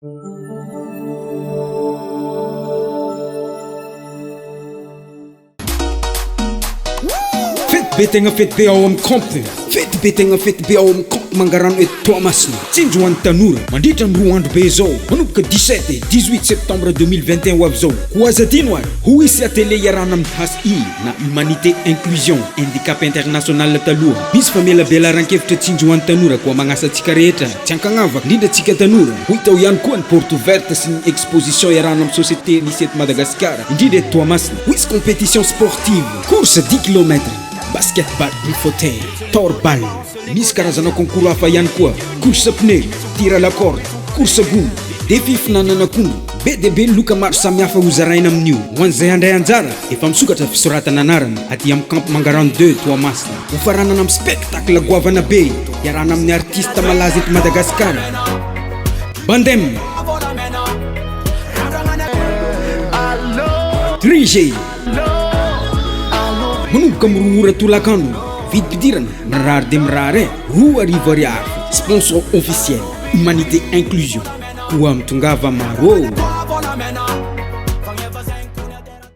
Fety be tegna fety be ao amin'ny camp. Fety be tegna fety be ao amin'ny camp Mangarano eto Toamasina. Tsinjo ho an'ny tanora, mandritra ny roa andro be izao, manomboka 17 et 18 septembre 2021 ho avy izao. Koa aza adino ary, ho hisy atelier iarahana amin'ny HI na Humanité Inclusion Handicap International taloha. Misy famelabelaran-kevitra tsinjo ho an'ny tanora koa magnasa antsika rehetra tsy ankagnavaka, indrindra antsika tanora. Ho hita ao ihany koa ny porte ouverte sy ny exposition iarahana amin'ny société misy eto Madagasikara, indrindra eto Toamasina. Ho hisy compétition sportive, course dix kilomètres, basket ball fauteuil, tor ball. Misy karazana concours hafa ihany koa, course pneu, tir à la corde, course gony, défi fihinanana akondro. Be dia be ny loka maro samihafa hozaraina amin'io. Ho an'izay handray anjara, efa misokatra fisoratana anarana aty amin'ny Camp Mangarano deux Toamasina. Hofaranana amin'ny spectacle goavana be iarahana amin'ny artiste malaza eto Madagasikara, Bandem, 3G. Manomboka amin'ny 2 ora tolakandro, vidim-pidirana mirary dia mirary e, 2000 ariary. Sponsor officiel, Humanité Inclusion. Koa mitongava maro ô!